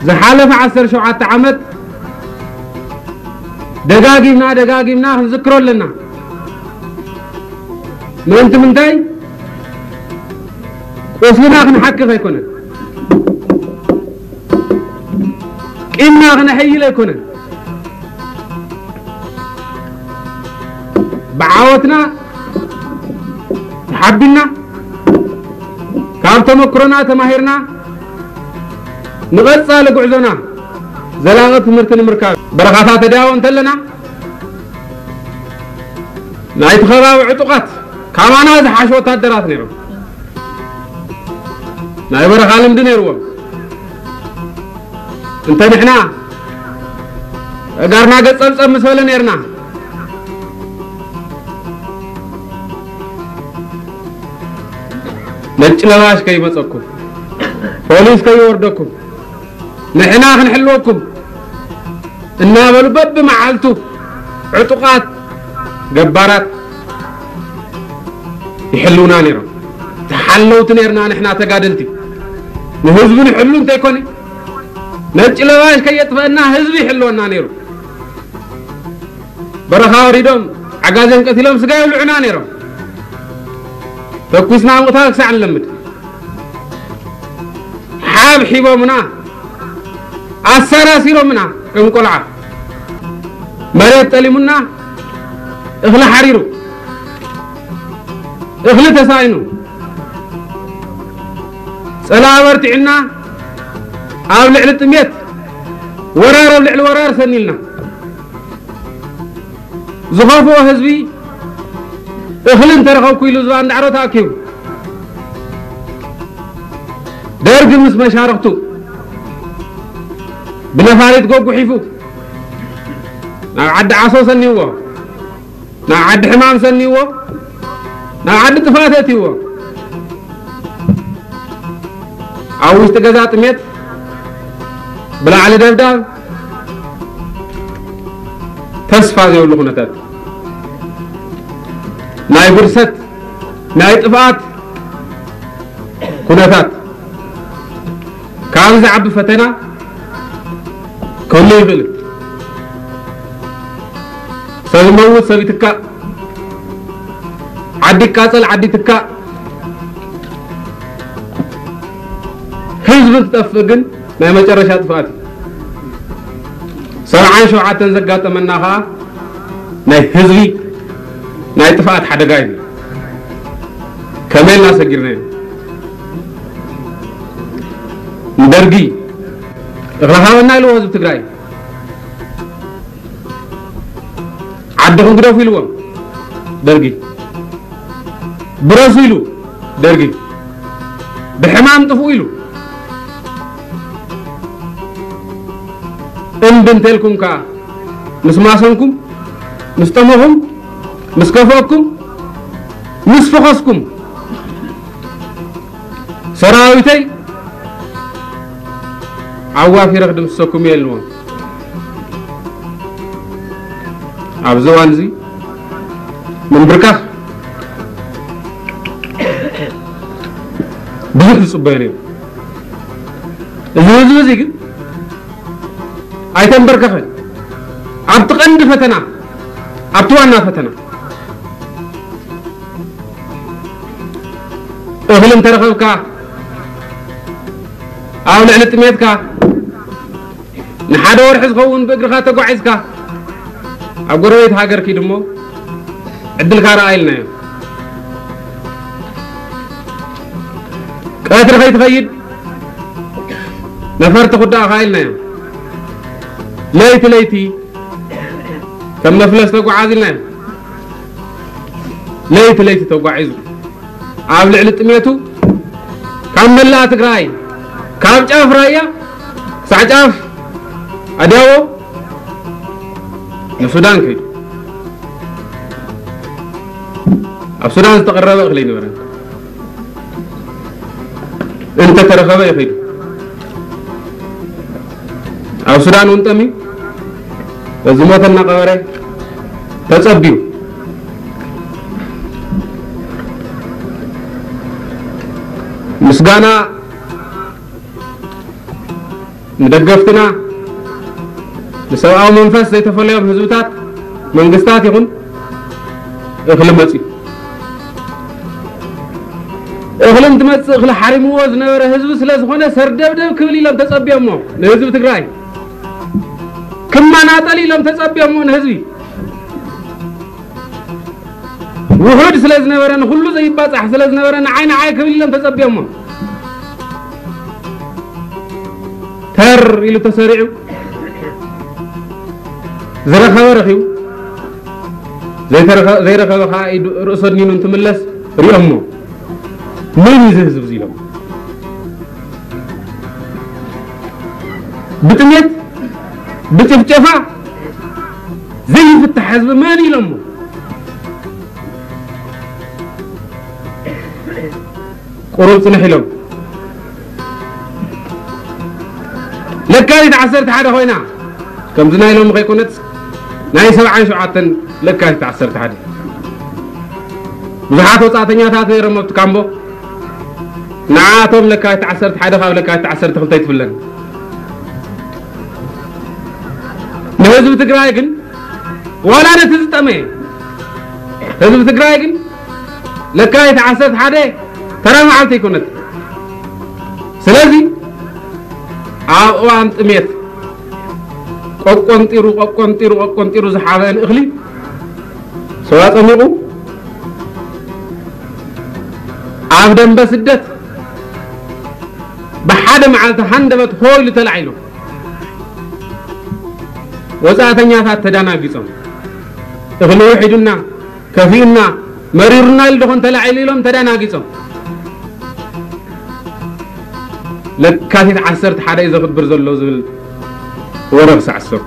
ዝሓለፈ ዓሰርተ ሸውዓተ ዓመት ደጋጊምና ደጋጊምና ክንዝክሮ ኣለና። ምእንቲ ምንታይ? ቁስልና ክንሓክኽ ኣይኮነን። ቂምና ክነሐይል ኣይኮነን። ብዓወትና ተሓቢና፣ ካብ ተመክሮና ተማሂርና፣ ንቐጻሊ ጉዕዞና ዘላቒ ትምህርቲ ንምርካብ በረኻታት ተዳያዎ እንተለና፣ ናይቲ ከባቢ ዕጡቓት ካባና ዝሓሹ ወታደራት ነይሮም። ናይ በረኻ ልምዲ ነይርዎም። እንተ ንሕና ኣእጋርና ገጸብጸብ ምስ በለ ነይርና፣ ነጭ ለባሽ ከይመጸኩም፣ ፖሊስ ከይወርደኩም፣ ንሕና ክንሕልወኩም እናበሉ በብመዓልቱ ዕጡቓት ገባራት ይሕልውና ነይሮም። ተሓለውቲ ነይርና ንሕና ተጋደልቲ። ንህዝቢ ንሕሉ እንተይኮነ፣ ነጭ ለባሽ ከየጥፈአና ህዝቢ ይሕልወና ነይሩ። በረኻ ወሪዶም ዓጋዜን ቀቲሎም ስጋ የብልዑና ነይሮም። ተኩስና ምቕታል ክሳዕ ንለምድ። ሓብ ሒቦምና፣ ኣሰራሲሮምና ከም ቆልዓ። መሬት ጠሊሙና፣ እኽሊ ሓሪሩ፣ እኽሊ ተሳኢኑ፣ ጸላኢ በርቲዑና፣ ኣብ ልዕሊ ጥሜት ወራር ኣብ ልዕሊ ወራር ሰኒልና። ዝኸፍኦ ህዝቢ እኽሊ እንተረኸብኩ ኢሉ ዝባን ዳዕሮ ተኣኪቡ። ደርግ ምስ መሻርኽቱ ብነፋሪት ጎጉሒፉ ናብ ዓዲ ዓሶ ሰኒዎ፣ ናብ ዓዲ ሕማም ሰኒዎ፣ ናብ ዓዲ ጥፍኣት ኣእትይዎ። ኣብ ውሽጢ ገዛ ጥሜት፣ ብላዕሊ ደብዳብ፣ ተስፋ ዘይብሉ ኩነታት፣ ናይ ብርሰት፣ ናይ ጥፍኣት ኩነታት። ካብ ዝዓቢ ፈተና ክህሉ ይኽእል። ሰብ ይመውት፣ ሰብ ይትካእ፣ ዓዲ ይቃጸል፣ ዓዲ ይትካእ። ህዝቢ እንትጠፍእ ግን ናይ መጨረሻ ጥፍኣት እዩ። ሰብዓን ሸውዓተን ዘጋጠመና ኸኣ ናይ ህዝቢ ናይ ጥፍኣት ሓደጋ እዩ። ከመይ ኢልና ሰጊርናዮ? ንደርጊ እኽሊ ሃበና ኢልዎ ህዝቢ ትግራይ። ዓድኹም ግደፉ ኢልዎም ደርጊ። ብረሱ ኢሉ ደርጊ። ብሕማም ጥፍኡ ኢሉ። እምቢ እንተልኩም ከኣ ምስ ማሰንኩም፣ ምስ ጠመኹም፣ ምስ ከፍአኩም፣ ምስ ፈኸስኩም፣ ሰራዊተይ ኣዋፊረ ክድምስሰኩም እየ ኢልዎም። ኣብዚ እዋን እዚ ምንብርካኽ ብዙሕ ዝጽበዮ ነይሩ። እዚ ህዝቢ እዚ ግን ኣይተንበርከኸን። ኣብቲ ቀንዲ ፈተና፣ ኣብቲ ዋና ፈተና፣ እኽሊ እንተረኸብካ፣ ኣብ ልዕሊ ጥሜትካ፣ ንሓደ ወርሒ ዝኸውን ብእግርኻ ተጓዒዝካ፣ ኣብ ጎረቤት ሃገር ኪድ እሞ ዕድልካ ረኣ ኢልናዮ። ቀትሪ ከይትኸይድ ነፈርቲ ኩዳእኻ ኢልናዮ። ለይቲ ለይቲ ከም መፍለስ ተጓዓዝ ኢልናዮ። ለይቲ ለይቲ ተጓዒዙ ኣብ ልዕሊ ጥሜቱ ካብ መላእ ትግራይ፣ ካብ ጫፍ ራያ ክሳዕ ጫፍ ኣድያቦ ንሱዳን ከይዱ። ኣብ ሱዳን ዝተቐረበ እኽሊ ኣይነበረን። እንተተረኸበ እዩ ከይዱ። ኣብ ሱዳን እውን ጠምዩ፣ ዝሞተ እናቐበረ ተጸብዩ። ምስጋና ንደገፍትና፣ ንሰብኣዊ መንፈስ ዘይተፈለዮም ህዝብታት፣ መንግስታት ይኹን እኽሊ መጺኡ። እኽሊ እንትመጽእ እኽሊ ሓሪምዎ ዝነበረ ህዝቢ ስለ ዝኾነ ሰርደብደብ ክብል ኢሎም ተጸብዮሞ ንህዝቢ ትግራይ። ክመናጠል ኢሎም ተጸብዮሞ ንህዝቢ። ውሑድ ስለ ዝነበረ፣ ንኹሉ ዘይባጻሕ ስለ ዝነበረ፣ ንዓይ ንዓይ ክብል ኢሎም ተጸብዮሞ። ተር ኢሉ ተሰሪዑ፣ ዝረኸበ ረኺቡ፣ ዘይተረኸ-፣ ዘይረኸበ ከኣ ኢዱ ርእሱ ኣድኒኑ እንትምለስ ሪኦሞ። መን እዩ እዚ ህዝቢ እዚ ኢሎም። ብጥሜት፣ ብጭፍጨፋ ዘይፍታሕ ህዝቢ መን ኢሎሞ? ቁሩብ ጽንሕ ኢሎም። ለካቲት ዓሰርተ ሓደ ኮይና፣ ከምዚ ናይ ሎሚ ከይኮነት፣ ናይ ሰብዓን ሸውዓተን ለካቲት ዓሰርተ ሓደ። ብዙሓት ወጻእተኛታት ነይሮም ኣብቲ ካምቦ። ንዓኣቶም ለካቲት ዓሰርተ ሓደ ካብ ለካቲት ዓሰርተ ክልተ ኣይትፍለን። ንህዝቢ ትግራይ ግን፣ ዋላ ነቲ ዝጠመየ ህዝቢ ትግራይ ግን፣ ለካቲት ዓሰርተ ሓደ ተራ መዓልቲ ኣይኮነት። ስለዚ ኣብ እዋን ጥሜት ቆቆንጢሩ፣ ቆቆንጢሩ፣ ቆቆንጢሩ ዝሓበአን እኽሊ ስዋ ጸሚቑ ኣብ ደንበ ስደት ብሓደ መዓልቲ ሃንደበት ሆ ኢሉ ተላዒሉ። ወጻእተኛታት ተደናጊጾም፣ እኽሊ ውሒዱና፣ ከፊኡና፣ መሪሩና ኢሉ ዶ ኾን ተላዒሉ ኢሎም ተደናጊጾም። ለካቲት ዓሰርተ ሓደ እዩ ዘኽብር ዘሎ ዝብል ወረ ክሳዕ ዝሰምዑ።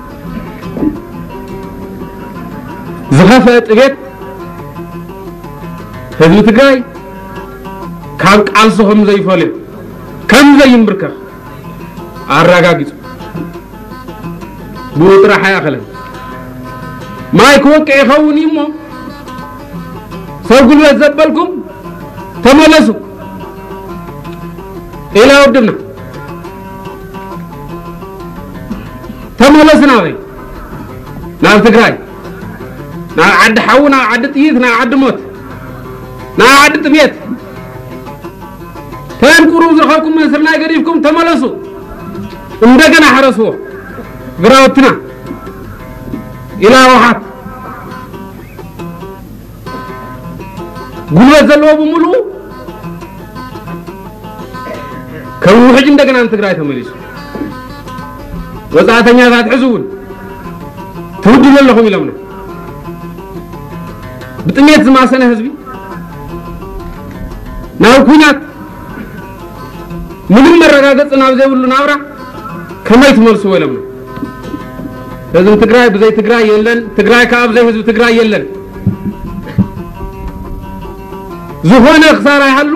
ዝኸፍአ ጥሜት ህዝቢ ትግራይ ካብ ቃልሱ ከም ዘይፈልዮ፣ ከም ዘይንብርከኽ ኣረጋጊጹ። ብኡ ጥራሕ ኣይኣኸለን። ማይ ክወቅዕ ይኸውን እዩ እሞ፣ ሰብ ጉልበት ዘበልኩም ተመለሱ ኢላ ውድብና። ተመለሱ ናበይ? ናብ ትግራይ። ናብ ዓዲ ሓዊ፣ ናብ ዓዲ ጥይት፣ ናብ ዓዲ ሞት፣ ናብ ዓዲ ጥሜት። ተን ቁሩብ ዝረኸብኩም ስርናይ ገዲፍኩም ተመለሱ። እንደገና ሕረስዎ ግራውትና ኢላ ህወሓት። ጉልበት ዘለዎ ብምሉኡ ከም ውሕጅ እንደገና ንትግራይ ተመሊሱ። ወጻእተኛታት ሕዚ እውን ትብድሉ ኣለኹም ኢሎምና። ብጥሜት ዝማሰነ ህዝቢ ናብ ኩናት፣ ምንም መረጋገጺ ናብ ዘይብሉ ናብራ ከመይ ትመልስዎ ኢሎምና። ህዝቢ ትግራይ ብዘይ ትግራይ የለን፣ ትግራይ ከኣ ብዘይ ህዝቢ ትግራይ የለን። ዝኾነ ክሳራ ይሃሉ፣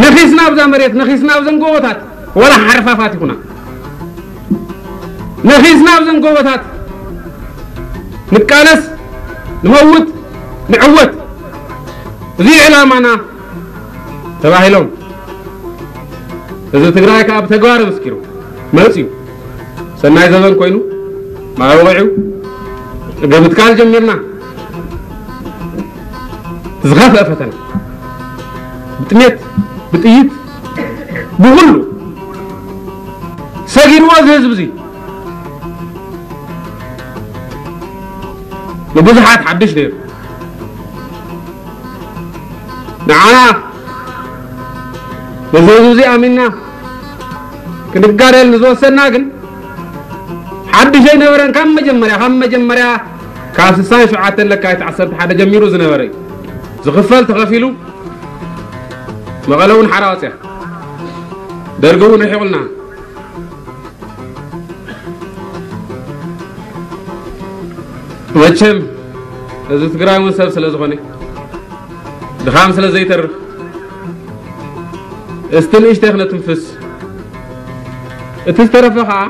ነኺስና ኣብዛ መሬት፣ ነኺስና ኣብዘን ጎቦታት፣ ወላ ሓርፋፋት ይኹና፣ ነኺስና ኣብዘን ጎቦታት ንቃለስ፣ ንመውት፣ ንዕወት። እዚ ዕላማና ተባሂሎም፣ ህዝቢ ትግራይ ከኣ ብተግባር ኣመስኪሩ መፅዩ። ሰናይ ዘበን ኮይኑ፣ ማይ ወቒዑ፣ ገምትካል ጀሚርና። ዝኸፍአ ፈተና፣ ብጥሜት፣ ብጥይት፣ ብኹሉ ሰጊርዎ እዚ ህዝቢ እዚ። ንብዙሓት ሓድሽ ነይሩ። ንዓና ነዚ ህዝቢ እዚ ኣሚንና ክንጋደል ንዝወሰንና ግን ሓድሽ ኣይነበረን። ካብ መጀመርያ፣ ካብ መጀመርያ፣ ካብ ስሳን ሸውዓተን ለካቲት ዓሰርተ ሓደ ጀሚሩ ዝነበረ እዩ። ዝኽፈል ተኸፊሉ፣ መቐለ እውን ሓራ ወፅያ፣ ደርጊ እውን ርሒቑልና። መቸም ህዝቢ ትግራይ እውን ሰብ ስለ ዝኾነ፣ ድኻም ስለ ዘይተርፍ፣ እስቲ ንእሽተይ ክነትንፍስ። እቲ ዝተረፈ ኸዓ፣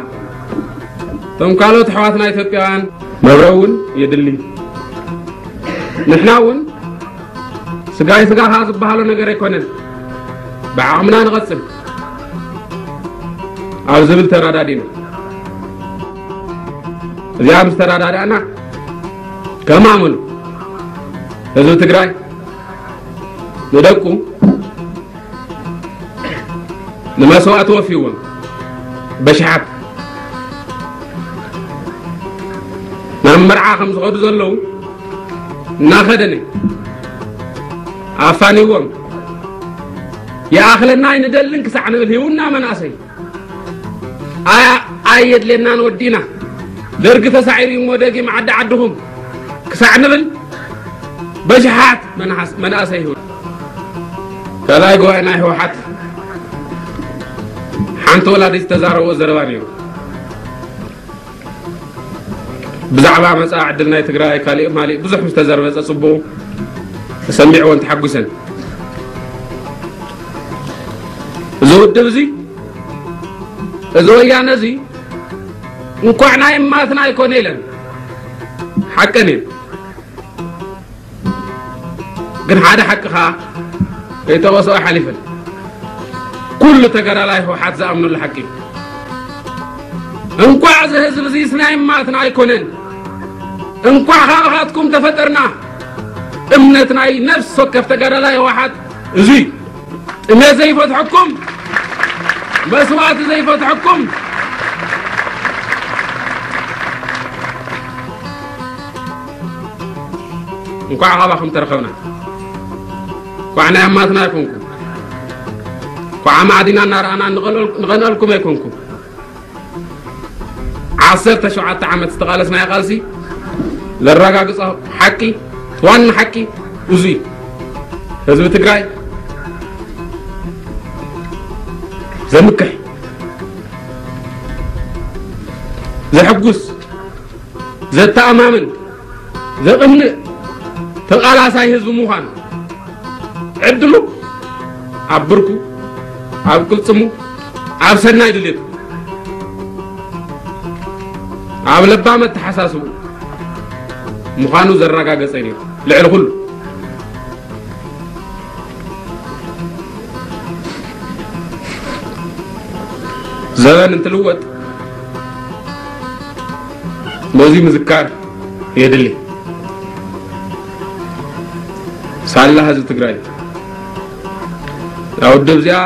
እቶም ካልኦት ኣሕዋትና ኢትዮጵያውያን መብረ እውን የድሊ። ንሕና እውን ስጋይ ስጋኻ ዝበሃሎ ነገር ኣይኮነን። ብዓቕምና ንቐጽል። ኣብ ዝብል ተረዳዲና። እዚኣ ምስ ተረዳዳእና፣ ከማመኑ ህዝቢ ትግራይ ንደቁ ንመስዋእቲ ወፊዎም በሽሓት ናብ መርዓ ከም ዝኸዱ ዘለዉ እናኸደነ ኣፋኒዎም፣ ይኣኽለና ኣይንደልን ክሳዕ ንብል ሂውና መንእሰይ። ኣያ ኣየድልየናን ወዲና፣ ደርጊ ተሳዒሩ እሞ ደጊም ዓዲ ዓድኹም ክሳዕ ንብል በሽሓት መናሓስ-፣ መናእሰይ ይሁን። ካልኣይ ጉባኤ ናይ ህወሓት ሓንቲ ወላዲት ዝተዛረብዎ ዘረባ ነይሩ። ብዛዕባ መጻኢ ዕድል ናይ ትግራይ ካሊእ ማሊእ ብዙሕ ምስ ተዘርበጸ ጽቡቕ ተሰሚዕዎን ተሓጒሰን። እዚ ውድብ እዚ፣ እዚ ወያነ እዚ እንኳዕ ናይ እማትና ኣይኮነ ኢለን። ሓቀን እየን። ግን ሓደ ሓቂ ኸዓ ከይጠቐስኦ ኣይሓሊፈን። ኩሉ ተጋዳላይ ህወሓት ዝኣምነሉ ሓቂ እዩ። እንኳዕ እዚ ህዝቢ እዚስ ናይ እማትና ኣይኮነን፣ እንኳዕ ካባኻትኩም ተፈጠርና። እምነት ናይ ነፍሲ ወከፍ ተጋዳላይ ህወሓት እዙይ። ጥሜት ዘይፈትሐኩም፣ መስዋእቲ ዘይፈትሐኩም፣ እንኳዕ ካባኹም ተረኸብና። እንኳዕ ናይ ኣማትና ኣይኮንኩም። እንኳዕ ኣማዕዲና እናረኣና ንቐንአል-፣ ንቐንአልኩም ኣይኮንኩም። ዓሰርተ ሸውዓተ ዓመት ዝተቓለስናዮ ቃልሲ ዘረጋግጾ ሓቂ፣ ዋና ሓቂ እዙይ። ህዝቢ ትግራይ ዘምክሕ፣ ዘሕጉስ፣ ዘተኣማምን፣ ዘቕንእ ተቓላሳይ ህዝቢ ምዃን ዕድሉ ኣብ ብርኩ፣ ኣብ ቅልጽሙ፣ ኣብ ሰናይ ድሌቱ፣ ኣብ ለባም ኣተሓሳስቡ ምዃኑ ዘረጋገጸ እዩ ነይሩ። ልዕሊ ኩሉ ዘበን እንትልወጥ ነዚ ምዝካር የድሊ። ሳላ ህዝቢ ትግራይ፣ እዛ ውድብ እዚኣ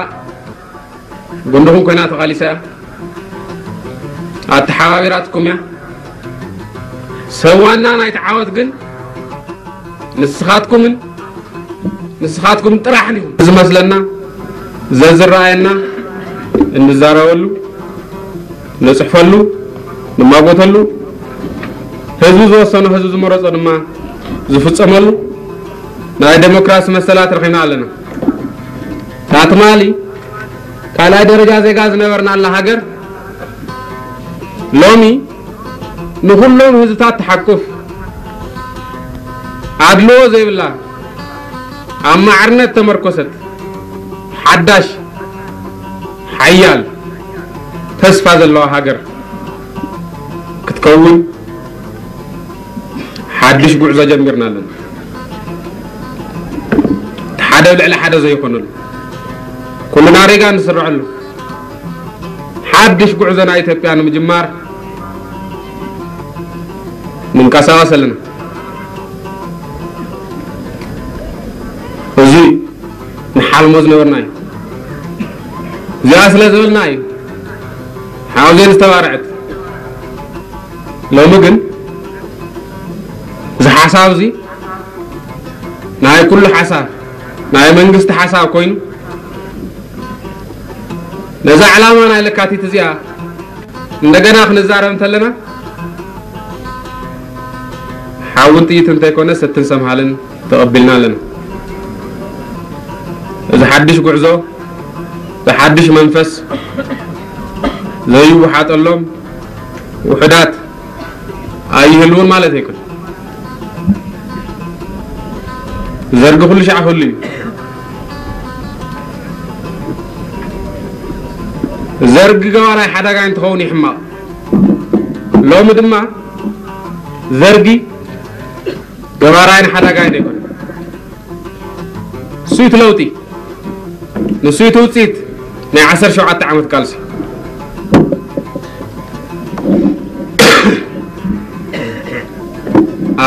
ጎንደኹም ኮይና ተቓሊሳ እያ፣ ኣተሓባቢራትኩም እያ። ሰብ ዋና ናይቲ ዓወት ግን ንስኻትኩምን ንስኻትኩም ጥራሕ ኢኹም። ዝመስለና፣ ዘዝረኣየና፣ እንዛረበሉ፣ ንጽሕፈሉ፣ ንማጎተሉ፣ ህዝቢ ዝወሰኖ፣ ህዝቢ ዝመረጾ ድማ ዝፍጸመሉ ናይ ዴሞክራሲ መሰላት ረኺብና ኣለና። እታ ትማሊ ካልኣይ ደረጃ ዜጋ ዝነበርናላ ሃገር ሎሚ ንኹሎም ህዝብታት ትሓቁፍ፣ ኣድልዎ ዘይብላ፣ ኣብ ማዕርነት ተመርኮሰት፣ ሓዳሽ፣ ሓያል፣ ተስፋ ዘለዋ ሃገር ክትከውን ሓድሽ ጉዕዞ ጀሚርና ኣለና። እቲ ሓደ ኣብ ልዕሊ ሓደ ዘይኮነሉ፣ ኩልና ሪጋ ንስርዐሉ ሓድሽ ጉዕዞ ናይ ኢትዮጵያ ንምጅማር ንንቀሳቐስ ኣለና። እዚ ንሓልሞ ዝነበርና እዩ። እዚኣ ስለ ዝበልና እዩ ሓውዜን ዝተባርዐት። ሎሚ ግን እዚ ሓሳብ እዚ ናይ ኩሉ ሓሳብ፣ ናይ መንግስቲ ሓሳብ ኮይኑ፣ ነዛ ዕላማ ናይ ለካቲት እዚኣ እንደገና ክንዛረብ እንተለና፣ ሓውን ጥይት እንተይኮነ ሰትን ሰምሃልን ተቐቢልና ኣለና። እዚ ሓድሽ ጉዕዞ፣ እዚ ሓድሽ መንፈስ ዘይወሓጠሎም ውሑዳት ኣይህልውን ማለት ኣይኮን። ዘርጊ ኩሉ ሻዕ ክህሉ እዩ። ዘርጊ ገባራይ ሓዳጋይ እንትኸውን ይሕማቕ። ሎሚ ድማ ዘርጊ ገባራይን ሓዳጋይን ኣይኮን። ንሱ እቲ ለውጢ፣ ንሱ እቲ ውፅኢት ናይ ዓሰርተ ሸውዓተ ዓመት ቃልሲ።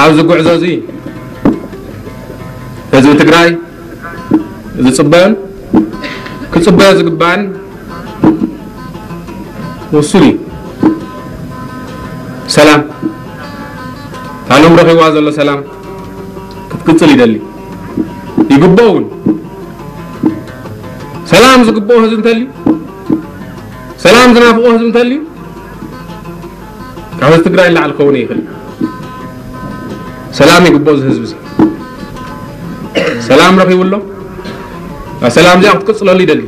ኣብዚ ጉዕዞ እዚ ህዝቢ ትግራይ ዝፅበዮን ክፅበዮ ዝግባእን ውሱን እዩ። ሰላም፣ ታሎም ረኺብዋ ዘሎ ሰላም ክትቅፅል ይደሊ፣ ይግብኦ እውን። ሰላም ዝግብኦ ህዝቢ እንተልዩ፣ ሰላም ዝናፍቆ ህዝቢ እንተልዩ፣ ካብ ህዝቢ ትግራይ ንላዕሊ ክኸውን ይኽእል። ሰላም ይግብኦ እዚ ህዝቢ እዚ። ሰላም ረኺቡ ኣሎ። እታ ሰላም እዚኣ ክትቅፅለሉ ይደሊ።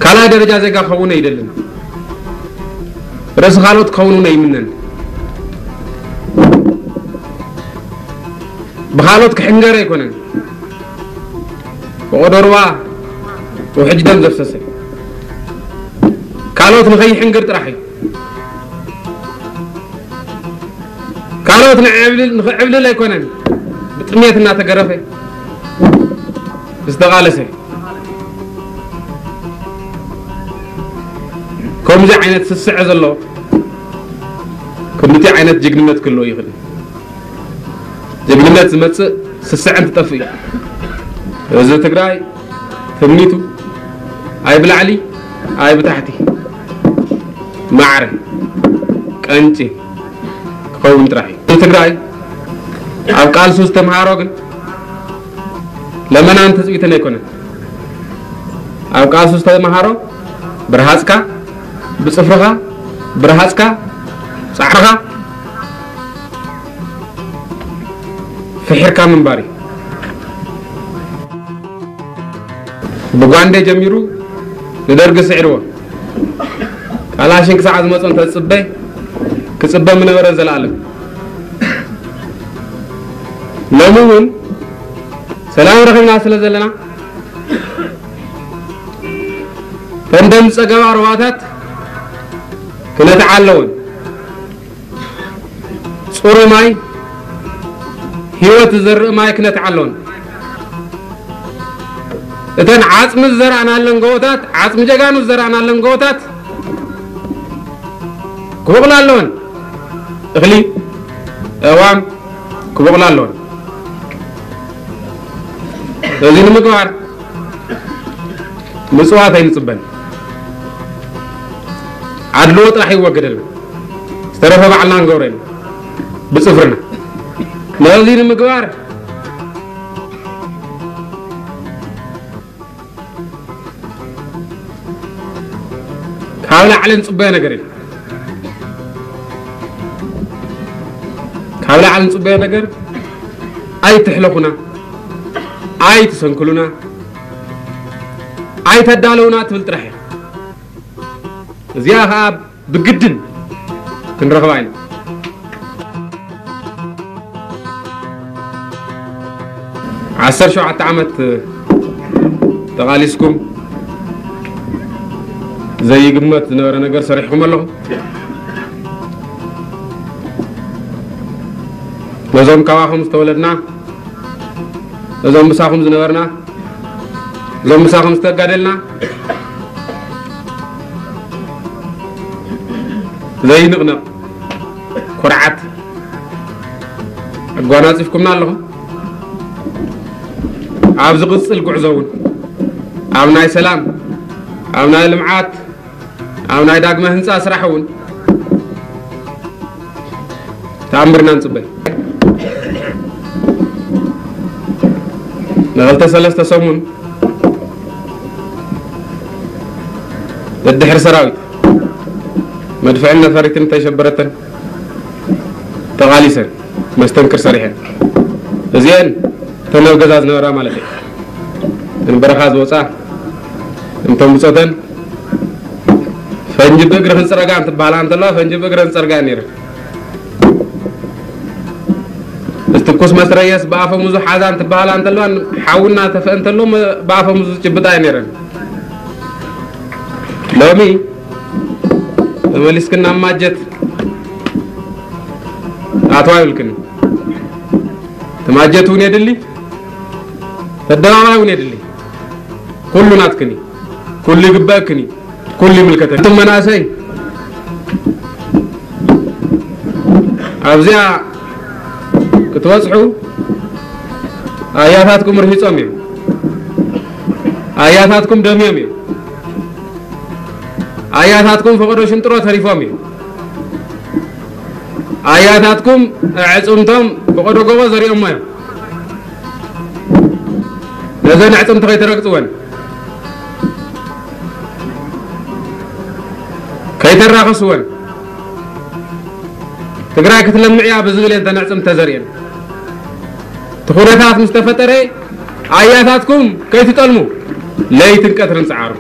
ካልኣይ ደረጃ ዜጋ ክኸውን ኣይደልን። ርእሲ ካልኦት ክኸውን እውን ኣይምነን። ብኻልኦት ክሕንገር ኣይኮነን። ብቆደርዋ ውሕጅ ደም ዘፍሰሰ ካልኦት ንኸይሕንግር ጥራሕ እዩ። ካልኦት ንዕብልል ንኽዕብልል ኣይኮነን። ብጥሜት እናተገረፈ ዝተቓለሰ ከምዚ ዓይነት ስስዐ ዘሎ ክንድቲ ዓይነት ጅግንነት ክህልዎ ይኽእል። ጅግንነት ዝመጽእ ስስዐ እንትጠፍእ እዩ። ህዝቢ ትግራይ ትምኒቱ ኣይ ብላዕሊ ኣይ ብታሕቲ ማዕረ ቀንጪ ክኸውን ጥራሕ እዩ። ህዝቢ ትግራይ ኣብ ቃልሱ ዝተምሃሮ ግን ለመናን ትጽቢትን ኣይኮነን። ኣብ ቃልሱ ዝተምሃሮ ብርሃጽካ፣ ብጽፍርኻ፣ ብርሃጽካ፣ ጻዕርኻ ፍሒርካ ምንባር እዩ። ብጓንዴ ጀሚሩ ንደርጊ ስዒርዎ። ካላሽን ክሳዕ ዝመጾ እንተዝጽበ፣ ክጽበ ምነበረ ዘለኣለም። ሎሚ እውን ሰላም ረኺብና ስለ ዘለና፣ እተን ደም ዝጸገባ ሩባታት ክነትዓ ኣለወን። ጽሩይ ማይ፣ ህይወት ዝዘርእ ማይ ክነትዓ ኣለወን። እተን ዓጽሚ ዝዘራእናለን ጎቦታት፣ ዓጽሚ ጀጋኑ ዝዘራእናለን ጎቦታት ክበቑላ ኣለወን። እኽሊ፣ ኣእዋም ክበቑላ ኣለወን። እዚ ንምግባር ምጽዋት ኣይንጽበን። ኣድልዎ ጥራሕ ይወገደልና። ዝተረፈ ባዕልና ንገብሮ ኢና ብጽፍርና። ነዚ ንምግባር ካብ ላዕሊ ንጽበዮ ነገር የለን። ካብ ላዕሊ ንጽበዮ ነገር ኣይትሕለኹና፣ ኣይትሰንክሉና፣ ኣይተዳለውና ትብል ጥራሕ እያ። እዚኣ ኸዓ ብግድን ክንረኽባ ኢና። ዓሰርተ ሸውዓተ ዓመት ተቓሊስኩም ዘይግመት ዝነበረ ነገር ሰሪሕኩም ኣለኹም። ነዞም ካባኹም ዝተወለድና፣ ነዞም ምሳኹም ዝነበርና፣ እዞም ምሳኹም ዝተጋደልና ዘይንቕነቕ ኩርዓት ኣጓናጺፍኩምና ኣለኹም። ኣብ ዝቕጽል ጉዕዞ እውን ኣብ ናይ ሰላም፣ ኣብ ናይ ልምዓት፣ ኣብ ናይ ዳግመ ህንጻ ስራሕ እውን ተኣምርና ንጽበ። ንኽልተ ሰለስተ ሰሙን ደድሕሪ ሰራዊት መድፍዕን ነፈሪትን እንተይሸበረተን ተቓሊሰን መስተንክር ሰሪሐን። እዚአን እተን ኣብ ገዛ ዝነበራ ማለት እዩ። እተን በረኻ ዝወፃ እንተምብፆተን ፈንጂ ብእግሪ ክንፅረጋ እንትበሃላ እንተለዋ ፈንጂ ብእግረን ዝፀርጋ ነይረን። እዚ ትኩስ መትረየስ ብኣፈሙዙ ሓዛ እንትበሃላ እንተለዋ ሓዊ እናተፈአ እንተሎ መ- ብኣፈሙዙ ዝጭብጣ እየን ነይረን። ሎሚ ተመሊስክን ናብ ማጀት ኣትዋ ይብልክን። እቲ ማጀት እውን የድሊ፣ እቲ ኣደባባይ እውን የድሊ። ኩሉ ናትክን እዩ። ኩሉ ይግበእክን እዩ። ኩሉ ይምልከተ። እቶም መናእሰይ ኣብዚኣ ክትበጽሑ ኣያታትኩም ርሂጾም እዮም። ኣያታትኩም ደምዮም እዮም። ኣያታትኩም ፈቐዶ ሽንጥሮ ተሪፎም እዮም። ኣያታትኩም ኣዕጽምቶም ብቐዶ ጎቦ ዘሪኦሞ እዮም። ነዘን ኣዕጽምቲ ከይተረግጽወን፣ ከይተራኸስወን፣ ትግራይ ክትለምዕ እያ ብዝብል እየን እተን ኣዕጽምቲ ተዘርእየን። እቲ ኩነታት ምስ ተፈጠረ ኣያታትኩም ከይትጠልሙ ለይትን ቀትርን ጸዓሩ።